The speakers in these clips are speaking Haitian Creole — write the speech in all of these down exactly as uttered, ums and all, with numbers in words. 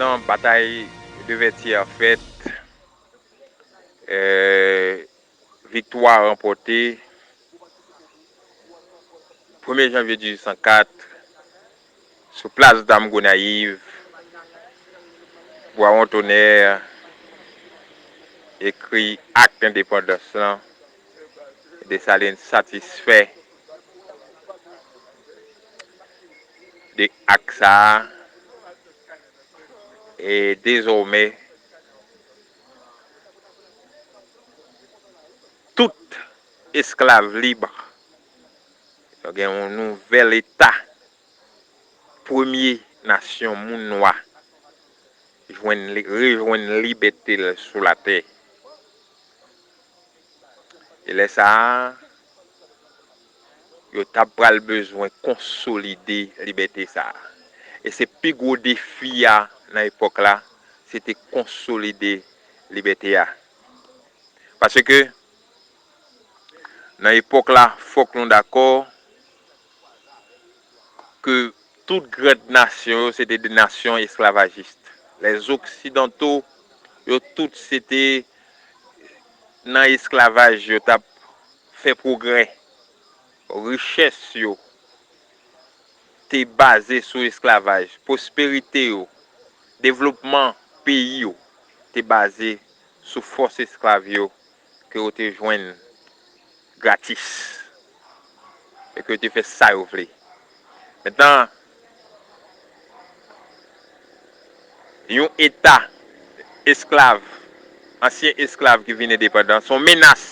Nan batay de Vètyè fèt, eh, viktwa ranpòte premye janvye dizuit san kat sou plas dam Gonayiv, Bwawon Tonè ekri ak endepandans lan. Desalin satisfè de ak sa a, e dezòmè, tout esklav lib. Yo gen yon nouvèl eta, premye nasyon moun nwa jwenn li, rejwenn libète l sou latè. E lè sa a, yo t ap pral bezwen konsolide libète sa a. E se pi gwo defi a nan epòk la, se te konsolide libète a. Paske nan epòk la, fòk nou dakò ke tout grand nasyon yo, se te de nasyon esklavajis. Les Occidentaux, yo tout se te nan esklavaj yo t ap fè pwogrè. Richès yo te baze sou esklavaj. Pwosperite yo, devlopman peyi yo te baze sou fòs esklav yo ke yo te jwenn gratis e ke yo te fè sa yo vle. Mentnan, yon eta esklav, ansyen esklav ki vin endepandan, se yon menas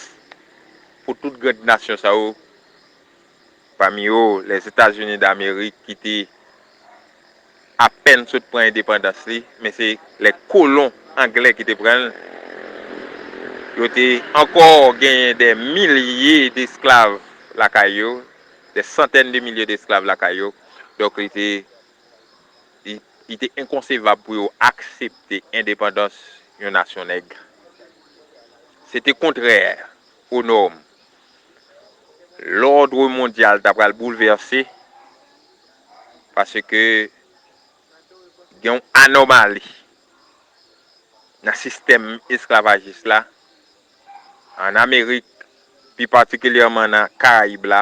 pou tout grand nasyon sa yo, pami yo Lèzetazini Damerik ki te apèn sot pran endepandans li, men se lè kolon anglè ki te pran l. Yo te ankò genyen dè milye d esklav lakay yo, dè santèn de milye d esklav lakay yo. Donk, li te, li, li te enkonsevab pou yo aksepte endepandans yon nasyon nèg. Se te kontrè o nòm. Lòd mondyal ta pral boulvèse, paske gen yon anòmali nan sistèm esklavajis la, ann Amerik, pi patikilyèman nan Karayib la,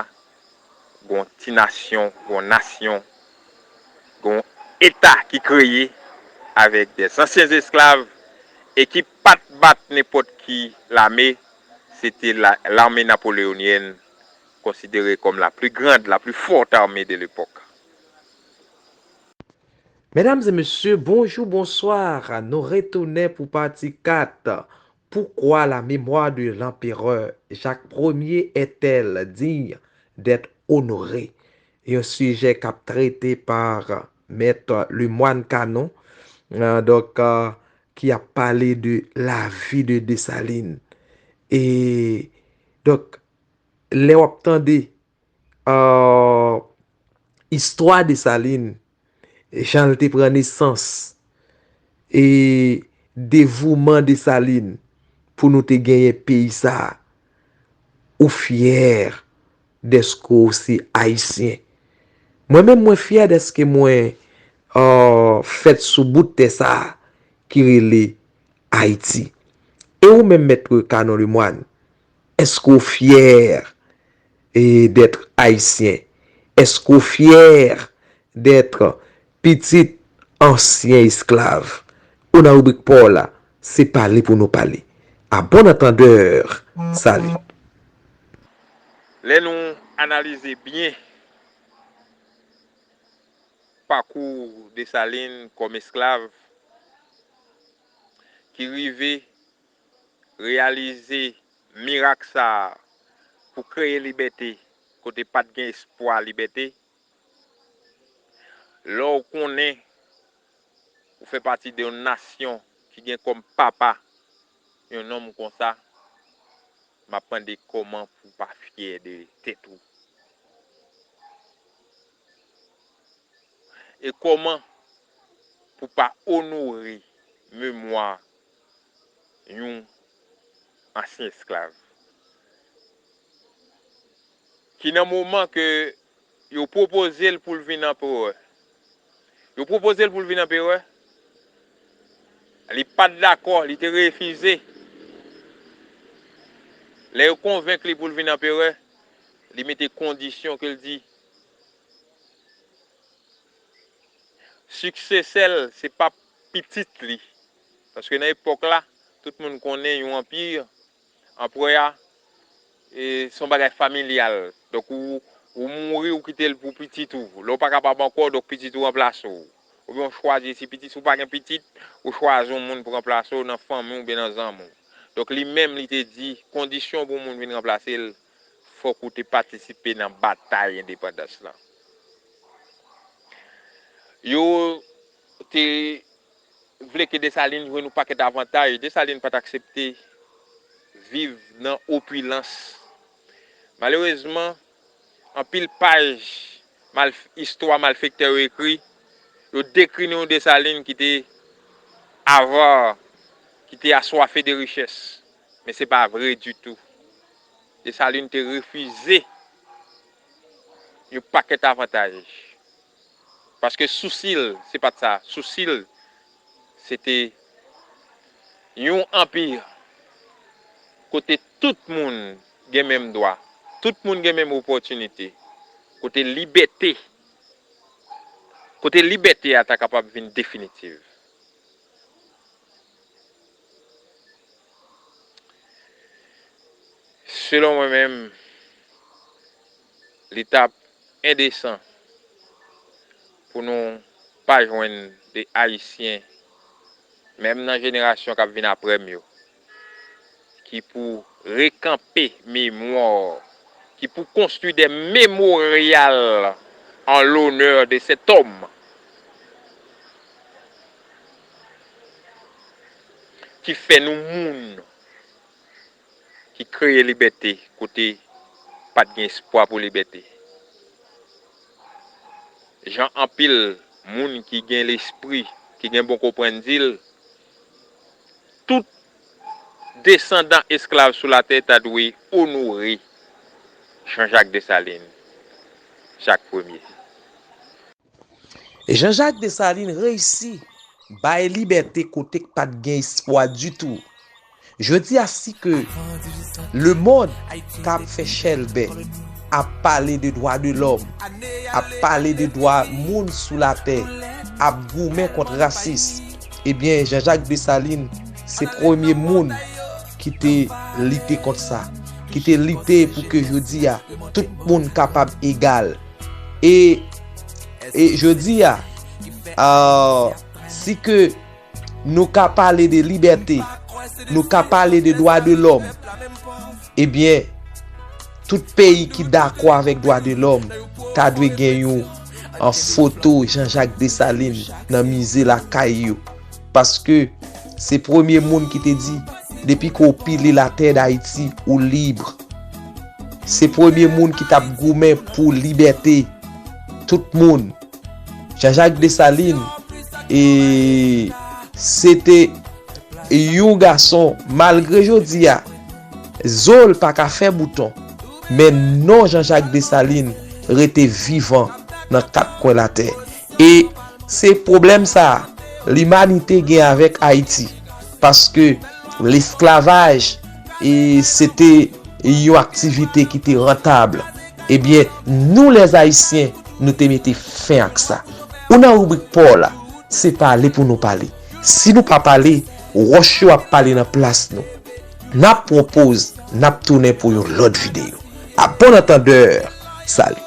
gen yon ti nasyon, gen yon nasyon, gen yon eta ki kreye avèk de zansyen esklav e ki pa t bat nenpòt ki lame, se te la, lame napoleonyèn, konsidere kòm la plus grande, la plus forte armée de l'époque. Medam e mesye, bonjou, bonswa. Nou retounen pou pati kat. Pourquoi la mémoire de l'empereur Jacques Premier est-elle digne d'être honorée? Yon sijè k ap trete pa Mèt Lemoine Canon, euh, donk, euh, ki ap pale de lavi de Desalin. E, donk, lè w ap tande, euh, istwa Desalin, jan l te pran nesans, e devouman Desalin pou nou te genyen peyi sa a, ou fyè dèske w se Ayisyen. Mwen menm, mwen fyè dèske mwen, euh, fèt sou bout tè sa a ki rele Ayiti. E ou menm, Mèt Canon Lemoine, èske w fyè, e, d'être Haïtien? Èske w fyè d'être pitit ansyen esklav? Ou nan ribrik pa w la, se pale pou nou pale. À bon entendeur, salut. Lè nou analize byen pakou Desalin kòm esklav ki rive reyalize mirak sa a pou kreye libète kote pa t gen espwa libète, lè w konnen ou fè pati de yon nasyon ki gen kòm papa yon nonm konsa, m ap mande kòman pou w pa fyè de tèt ou. E kòman pou pa onore memwa yon ansyen esklav ki nan moman ke yo pwopoze l pou l vin anperè. Yo pwopoze l pou l vin anperè, Li pa t dakò, li te refize. Lè yo konvenk li pou l vin anperè, li mete kondisyon ke l di, siksesè l, se pa pitit li. Paske nan epòk la, tout moun konnen yon anpi, anperè a, e, se yon bagay familyal. Donk, ou, ou mouri, ou kite l pou pitit ou. Lè w pa kapab ankò, donk pitit ou ranplase w. Oubyen w chwazi, si pitit, si w pa gen pitit, ou chwazi yon moun pou ranplase w nan fanmi w oubyen nan zanmi w. Donk, li menm, li te di, kondisyon pou yon moun vin ranplase l, fòk ou te patisipe nan batay endepandans lan. Yo te vle ke Desalin jwenn yon pakèt avantaj. Desalin pa t aksepte viv nan opilans. Malerezman, anpil paj mal, istwa malfektè yo ekri, yo dekri nou Desalin ki te avare, ki te aswafe de richès. Men se pa vre ditou. Desalin te refize yon pakèt avantaj. Paske sousi l, se pa t sa. Sousi l, se te yon anpi kote tout moun gen menm dwa, tout moun gen menm opòtinite, kote libète, kote libète a ta kapab vin definitiv. Selon mwen menm, li t ap endesan pou nou pa jwenn de Ayisyen, menm nan jenerasyon k ap vin apre m yo, ki pou rekanpe memwa, ki pou konstwi de memoryal an lonè de sèt òm ki fè nou moun, ki kreye libète kote pa t gen espwa pou libète. Jan anpil moun ki gen lespri, ki gen bon konprann di l, tout desandan esklav sou latè ta dwe onore Jean-Jacques Dessalines, Jak Premye. Jean-Jacques Dessalines reyisi bay libète kote k pa t gen espwa ditou. Jodi a, si ke lemonn k ap fè chèlbè, ap pale de dwa de lòm, ap pale de dwa moun sou latè, ap goumen kont rasis, ebyen, Jean-Jacques Dessalines se premye moun ki te lite kont sa, ki te lite pou ke jodi a, tout moun kapab egal. E, e jodi a, ah, si ke nou ka pale de libète, nou ka pale de dwa de lòm, ebyen, tout peyi ki dakò avèk dwa de lòm ta dwe gen yon, an foto Jean-Jacques Dessalines nan mize lakay yo. Paske se premye moun ki te di, depi ke w pile latè Dayiti, ou lib. Se premye moun ki t ap goumen pou libète tout moun. Jean-Jacques Dessalines, e, se te yon gason, malgre jodi a, zo l pa ka fè bouton, men non Jean-Jacques Dessalines rete vivan nan kat kwen latè. E se pwoblèm sa a limanite gen avèk Ayiti, paske lesklavaj, e, se te yon aktivite ki te rantab. Ebyen, nou, lèzayisyen, nou te mete fen ak sa. Ou nan ribrik pa w la, se pale pou nou pale. Si nou pa pale, wòch yo ap pale nan plas nou. N ap pran poz, n ap tounen pou yon lòt videyo. A bon antandè, sali.